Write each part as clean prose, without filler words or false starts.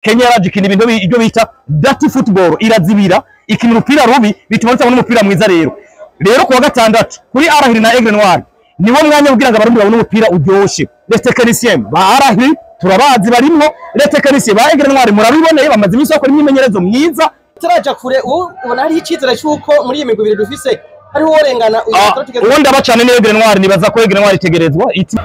Kenya yaraje ikina ibintu ibyo bita dirty football, irazibira ikina umupira rubi, bituma tutabona umupira mwiza. Rero kuwa gatandatu kuri Al Ahly na Aigle Noir niwo mwanya kugira ngo abarundi babone umupira uryoshe. Les techniciens ba Al Ahly turabazi barimwo, les techniciens ba Aigle Noir murabiboneye, bamaze iminsi bakora imyimenyerezo myiza. Turaja kure, ubona hari icyizere cy'uko muri iyi migwi ibiri dufise hariho uworengana uyu mukino tugeze? Uwo ndaba cane ni Aigle Noir. Nibaza ko Aigle Noir itegerezwa iti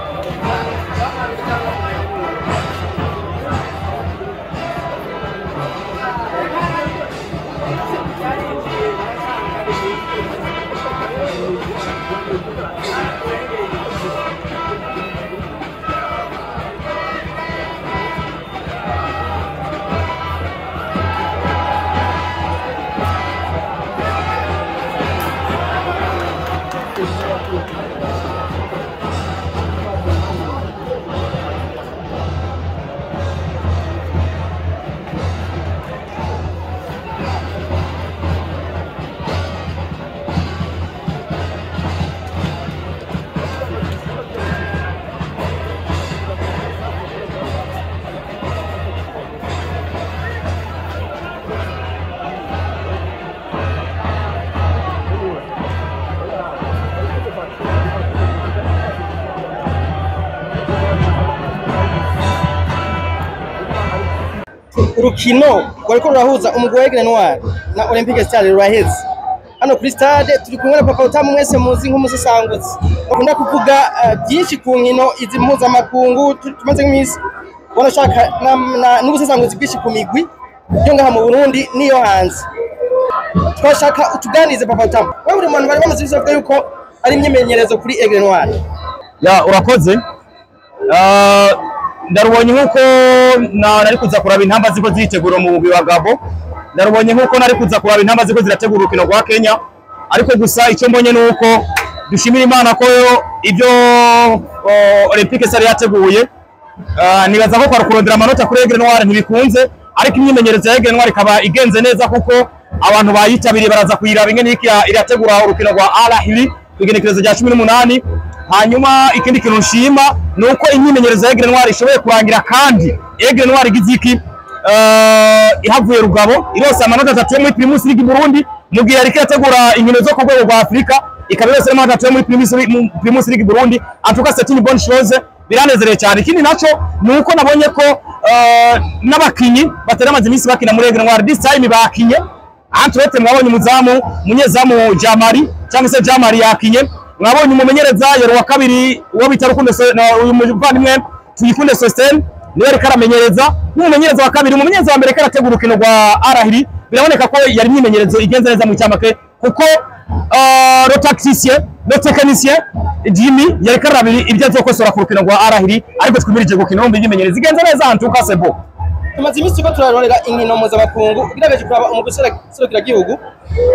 Urukino rwariko rurahuza umugwi wa Aigle Noir na Olympique Star ruraheze. Hano kuri stade turi kumwe na Papa Utamu, mwese muzi nk'umusesanguzi bakunda kuvuga byinshi ku nkino izi mpuzamakungu. Tumaze nk'iminsi wanashaka n'ubusesanguzi bwinshi ku migwi yo ngaha mu Burundi n'iyo hanze. Twashaka utuganirize, Papa Utamu, wewe uri mu bantu bari bamaze iminsi bavuga yuko ari imyimenyerezo kuri Aigle Noir. Ya, urakoze. Ndarubonye nkuko nari kuza kuraba intamba ziko ziritegura mu mugwi wa Gabo, ndarubonye nkuko nari kuza kuraba intamba ziko zirategura urukino rwa Kenya. Ariko gusa icyo mbonye nuko dushimira Imana ko ibyo Olympique Star yateguye, nibaza ko kwari kurondera amanota kuri Aigle Noir ntibikunze, ariko imyimenyerezo ya Aigle Noir ikaba igenze neza kuko abantu bayitabiriye baraza kuyiraba ingene iriko irategura urukino rwa Al Ahly kw'igenekerezo rya 18. Hanyuma ikindi kintu nshima ni uko imyimenyerezo ya Aigle Noir ishoboye kurangira kandi Aigle Noir igize iki, ihavuye rugabo irose amanota 3 yo muri Primus League Burundi, mu gihe yariko irategura inkino zo ku rwego rwa Afrika, ikaba irose amanota 3 yo muri Primus League Burundi. En tout cas, c'est une bonne chose, biranezereye cyane. Ikindi naco ni uko nabonye ko n'abakinyi batari bamaze iminsi bakina muri Aigle Noir this time bakinye. Entre mwabonye umuzamu, umunyezamu Jamari cyangwa se Jamari yakinye, mwabonye umumenyereza yari wa kabiri uwo bita Rukundo, uyu muvandimwe Tuyikunde Sostene niwe ariko aramenyereza n'umumenyereza wa kabiri. Umumenyereza wa mbere ariko arategura urukino rwa Al Ahly. Biraboneka ko yari imyimenyerezo igenze neza mu cyamake kuko le tacticien, le technicien Jimmy yariko arabiri ibyo azokosora ku rukino rwa Al Ahly, ariko twimirije gukina, urumva imyimenyerezo igenze neza. En tout cas, c'est beau. Tumaze iminsi turiko turarorera inkino mpuzamakungu. Ugerageje kuraba umugwi serukiragihugu,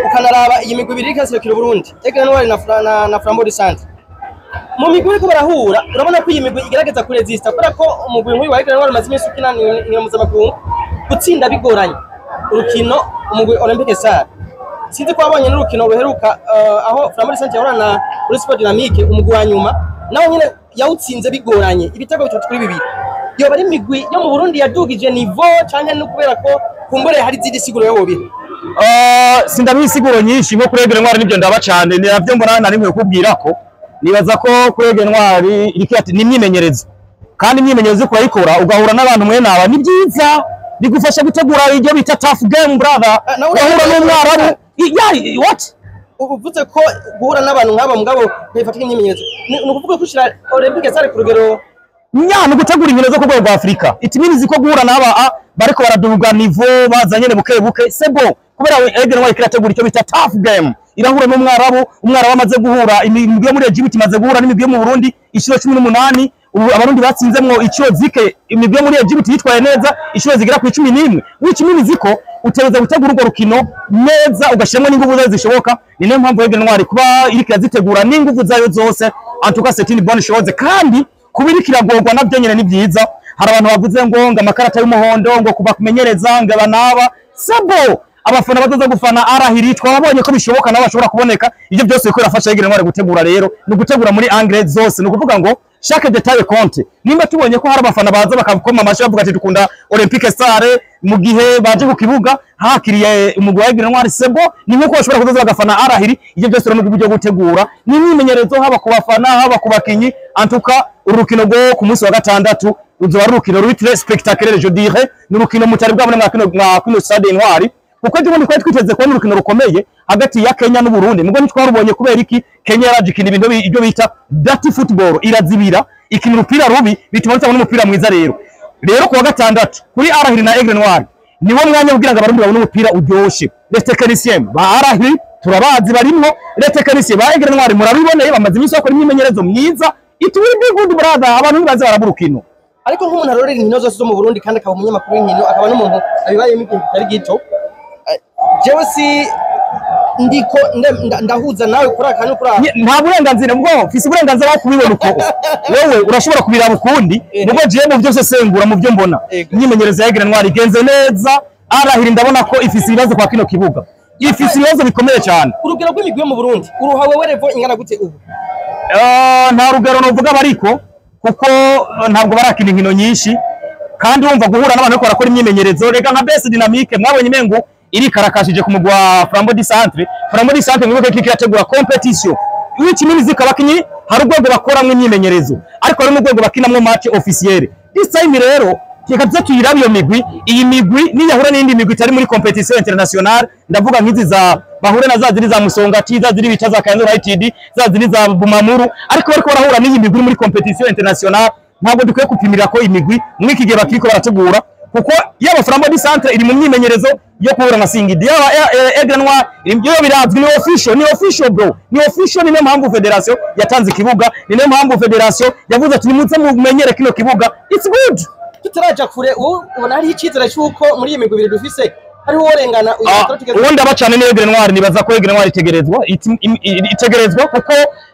ukanaraba iyi migwi ibiri iriko iraserukira Uburundi, Aigle Noir na Flambeau du Centre, mu migwi iriko barahura urabona ko iyi migwi igerageza kuresista, kubera ko umugwi nk'uyu wa Aigle Noir umaze iminsi ukina inkino mpuzamakungu, gutsinda bigoranye urukino umugwi Olympique Star. Sinzi ko wabonye n'urukino ruheruka, aho Flambeau du Centre yahura na kuri Sport Dynamique, umugwi wa nyuma nawe nyene yawutsinze bigoranye ibitego 3-2. Yoba ari imigwi yo mu Burundi yadugije niveau, canke no kubera ko kumbure hari izindi siguro yo wobiha? Sindabiha insiguro nyinshi. Nko kuri Aigle Noir nibyo ndaba cane, ni navyo mbona nari nkwiye kubwira ko nibaza ko kuri Aigle Noir iriko ni imyimenyerezo, kandi imyimenyerezo uriko urayikora ugahura n'abantu mwene aba ni byiza, bigufasha gutegura ibyo bita tough game, brother. Nawe ugahura n'umwarabu. Yeah, what? Uvuze ko guhura n'abantu nk'aba mugabo ntibifata imyimenyerezo, ni ukuvuga ko ushira Olympique Star ku rugero? Nya, ni gutegura inkino zo ku rwego rwa Afrika. It means ko guhura n'aba bariko baraduga niveau, baza nyene buke buke, c'est bon, kubera Aigle Noir irategura icyo bita tough game, irahura n'umwarabu. Umwarabu amaze guhura, imigwi yo muri Egypt imaze guhura n'imigwi yo mu Burundi inshuro 18. Ubu abarundi batsinzemwo inshuro zike, imigwi yo muri Egypt yitwaye neza inshuro zigera ku 11, which means ko utegereza gutegura urwo rukino neza, ugashyiramo n'ingufu zayo zishoboka. Ni nayo mpamvu Aigle Noir kuba iriko irazitegura n'ingufu zayo zose, en tout cas c'est une bonne chose. Kandi kuba iriko iragorwa navyo nyene ni byiza. Hari abantu bavuze ngo amakarata y'umuhondo, ngo kuba kumenyereza, ngo aba n'aba sabo abafana bazoza gufana Al Ahly, twabonye ko bishoboka nabo bashobora kuboneka. Ibyo byose biriko birafasha Aigle Noir gutegura. Rero ni ugutegura muri angle zose, ni ukuvuga ngo Chaque détail compte. Nimba tubonye ko hari abafana baza bakakoma amashyi bavuga ati dukunda Olympique Star, mu gihe baje ku kibuga hakiriye umugwi wa Aigle Noir, sebo ni nkuko bashobora kuzoza bagafana Al Ahly. Ibyo byose rero n'uburyo bwo gutegura, ni imyimenyerezo, haba ku bafana, haba ku bakinyi. En tout cas, urukino rwo ku munsi wa gatandatu ruzoba ari urukino ruri très spectaculaire, je dirais. Ni urukino mutari bwabone mwa kino stade Intwari, kuko ejo bundi twari twiteze kubona urukino rukomeye hagati ya Kenya n'Uburundi, nubwo ntitwarubonye. Kubera iki? Kenya yaraje ikina ibintu ibyo bita dirty football, irazibira, ikina urupira rubi, bituma tutabona umupira mwiza. Rero kuwa gatandatu kuri Al Ahly na Aigle Noir niwo mwanya kugira ngo Abarundi babone umupira uryoshe. Les techniciens ba Al Ahly turabazi barimwo, les techniciens ba Aigle Noir murabiboneye, bamaze iminsi bakora imyimenyerezo myiza. It will be good, brother. Abantu ntibaze barabura urukino. Ariko nk'umuntu arorera inkino zose zo mu Burundi, kandi akaba umunyamakuru w'inkino, akaba n'umuntu abibayemo igihe kitari gito, jewe si ndiko ndahuza nawe kuri aka no kuri aka. Nta burenganzira bwo mfise, uburenganzira bwo kubibona uko wewe urashobora kubiraba ukundi. Nubwo jewe mu byo sesengura, mu byo mbona, imyimenyerezo ya Aigle Noir igenze neza. Al Ahly ndabona ko ifise ibibazo kwa kino kibuga, ifise ibibazo bikomeye cyane. Urugero rw'imigwi yo mu Burundi uruha wewe level ingana gute ubu? Nta rugero novuga bariko, kuko ntabwo barakina inkino nyinshi, kandi wumva guhura n'abantu bariko barakora imyimenyerezo. Reka nka BS Dynamique mwabonye imengo irikarakashije ku mugwa wa Flambeau du Centre. Flambeau du Centre mwibuke ko iriko irategura compétition, which means ko abakinyi hari urwego bakoramwo imyimenyerezo, ariko hari n'urwego bakinamwo match officielle. This time rero reka tuze tuyirabe iyo migwi. Iyi migwi niyahura n'iyindi migwi itari muri compétition internationale, ndavuga nk'izi za bahure na za ziri za Musongati, za ziri bica za Kayanza United, za ziri za Bumamuru, ariko bariko barahura n'iyi migwi iri muri compétition internationale. Ntabwo dukwiye gupimira ko imigwi muri iki gihe bakiriko barategura, kuko yaba Flambeau du Centre iri mu myimenyerezo yo guhura na Singida, yaba Aigle Noir yo birazwi, ni official, ni official bro, ni official. Ni niyo mpamvu fédération yatanze ikibuga, ni niyo mpamvu fédération yavuze ati nimuze mumenyere kino kibuga. It's good. Tutaraja kure, wowe ubona hariho icyizere cy'uko muri iyi migwi ibiri dufise hariho uworengana uyu tugeze? Uwo ndaba cyane ni Aigle Noir. Nibaza ko Aigle Noir itegerezwa itegerezwa, kuko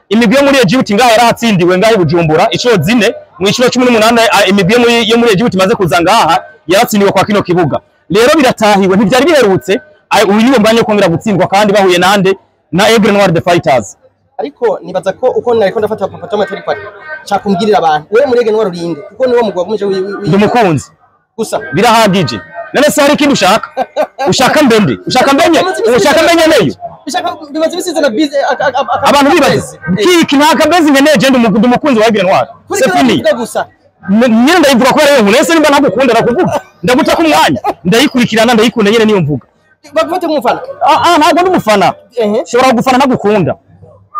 imigwi yo muri Egypt ngaho yarahatsindiwe, ngaho i Bujumbura inshuro zine mu inshuro 18. Imigwi yo muri Egypt imaze kuza ngaha yaratsindiwe kwa kino kibuga. Rero biratahiwe, ntibyari biherutse. Uyu niwo mwanya wo kongera gutsindwa, kandi bahuye nande? Na Aigle Noir the Fighters. Ariko nibaza ko uko nariko ndafata Papa Tom atari kwari nshaka kumbwirira abantu, wewe muri Aigle Noir urinde, kuko niwo mugwi wagumije Ndi umukunzi. Gusa. Birahagije. None se hari ikindi ushaka? Ushaka mbende, ushaka mbenye, ushaka mbenye neyo? Bishaka bimaze bisize na bize. Abantu bibaza kiki? Nta kabezi nkeneye je, ndi umukunzi wa Aigle Noir, c'est fini. Gusa. Nyine ndayivuga ko rero nese nimba ntagukunda ndakuvuga, ndaguta ku mwanya, ndayikurikirana, ndayikunda nyine, niyo mvuga. Bagufate nk'umufana. Ah ah, ntabwo ndi umufana. Shobora gufana ntagukunda,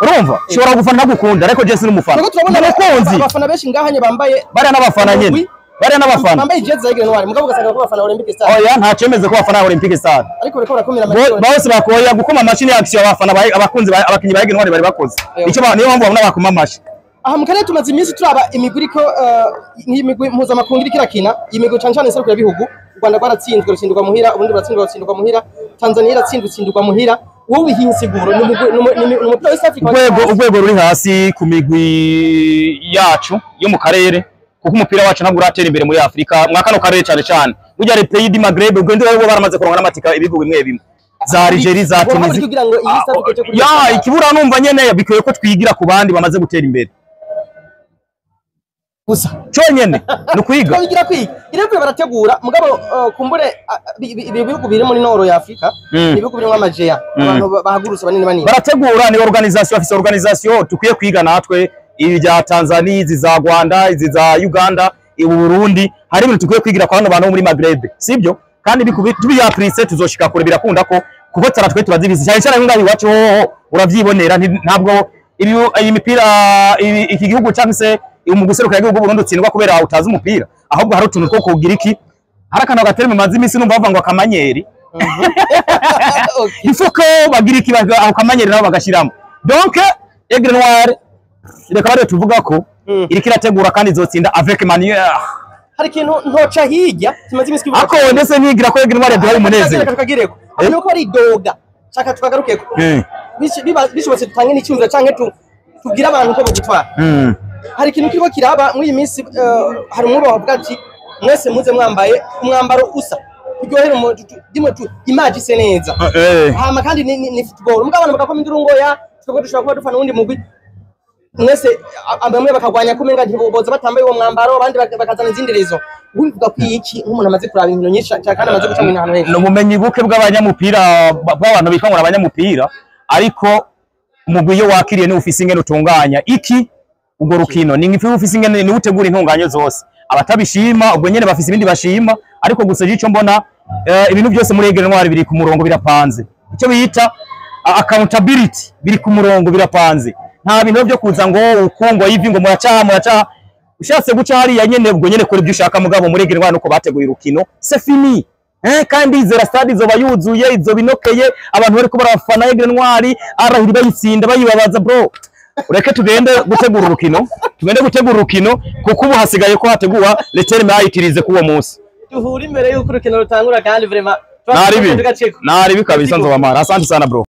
urumva? Shobora gufana ntagukunda, ariko je si umufana. Kuko turabona Ndi umukunzi. abafana benshi ngahanye bambaye Bariya n'abafana nyine, bariya n'abafana. bambaye jezi za Aigle Noir, mugabo ugasanga ko abafana Olympic Star. Oya, nta cemeze ko abafana ba Olympic Star. Ariko bariko barakomera amashyi. Bose bakoya gukoma amashyi ni action abafana abakunzi abakinyi ba Aigle Noir bari bakoze. Icyo niyo mpamvu babona bakoma amashyi. Aha mu karere tumaze iminsi turaba imigwi iriko nk'imigwi mpuzamakungu iriko irakina, imigwi cane cane iserukira bihugu. U Rwanda rwaratsinzwe, rutsindwa muhira, Uburundi buratsindwa, rutsindwa muhira, Tanzania iratsinzwe, itsindwa muhira. Wowe ubiha insiguro ni umupira wa East Africa? Urwego ruri hasi ku migwi yacu yo mu karere, kuko umupira wacu ntabwo uratera imbere muri Afrika, mwa kano karere cyane cyane. Burya les pays du Maghreb ugende bo baramaze kuronka n'amatika, ibihugu bimwe bimwe za Algeria, za Wowe Tunisia. kugira ngo iyi East Africa ije kuri Ya ikibura numva nyene bikwiye ko twigira ku bandi bamaze gutera imbere. Gusa. Cyonyene ni ukwiga. Twabigira kwiga irevure barategura, mugabo kumbure ibi bihugu biri muri nord ya Afrika ni ibihugu birimo amajeya, abantu bahagurutse banini banini. Barategura, ni organisation, afise organisation tukwiye kwiga natwe. Ibi bya Tanzania, izi za Rwanda, izi za Uganda, ibu Burundi, hari ibintu tukwiye kwigira kwa bano bantu bo muri Maghreb, sibyo? Kandi tubiyaprise tuzoshika kure, birakunda ko kuko tara twe turazibisi cyane cyane ngaho iwacu hoho uravyibonera. Ntabwo ibi iyi mipira iki gihugu cyangwa se mu guseruka igihugu Burundi utsindwa kubera utazi umupira, ahubwo hari utuntu two kugira iki, hari akantu gatereme maze iminsi numva bavuga ngo akamanyeri. Il faut que bagira iki, aho kamanyeri nabo bagashiramo. Donc Aigle Noir reka bariyo tuvuga ko iriko irategura kandi izotsinda avec manière. Hari ikintu ntoca hirya kimaze iminsi kivuga. Ako ndetse nkigira ko Aigle Noir yaduhaye umunezero. Tukagireko abantu ko baridoga, shaka tukagarukeko. Bishobotse dutange n'icyumviro canke tubwire abantu ko bagitwara. Hari ikintu kiriko kiraba muri iyi minsi, hari umwe bavuga ati mwese muze mwambaye umwambaro usa, turyohere dimwe tu image ise neza. Hama kandi ni football, mugabo abantu bagakoma induru ngo ya twebwe dushobora kuba dufana uwundi mugwi. Mwese bamwe bakagwanya ko umenga ntiboza batambaye uwo mwambaro, abandi bakazana izindi rezo. Wivuga ko iki nk'umuntu amaze kuraba inkino nyinshi cyane kandi amaze guca mu ahantu henshi? Ni ubumenyi buke bw'abanyamupira, bw'abantu bitwa ngo ni abanyamupira, ariko umugwi iyo wakiriye niwe ufise ingene utunganya iki urwo rukino, ni nk'ifi ufise ingene niwe utegura intunganyo zose. Abatabishima ubwo nyene bafise ibindi bashima, ariko gusa ico mbona, ibintu byose muri Aigle Noir biri ku murongo, birapanze, icyo bita accountability, biri ku murongo, birapanze. Nta bintu byo kuza ngo uku ngo ivi ngo muracaha muracaha. Ushatse guca hariya nyene, ubwo nyene kora ibyo ushaka, mugabo muri Aigle Noir nuko bateguye urukino, c'est fini. Kandi izera stade izoba yuzuye, izoba inokeye, abantu bariko barafana Aigle Noir arahiri bayitsinda bayibabaza. Bro, ureke tugende gutegura urukino, tugende gutegura urukino, kuko ubu hasigaye ko hategura les termes à utiliser k'uwo munsi. Duhure imbere y'uko urukino rutangura kandi vraiment Naribi, naribi kabisa, nzobamara. Asante sana, bro.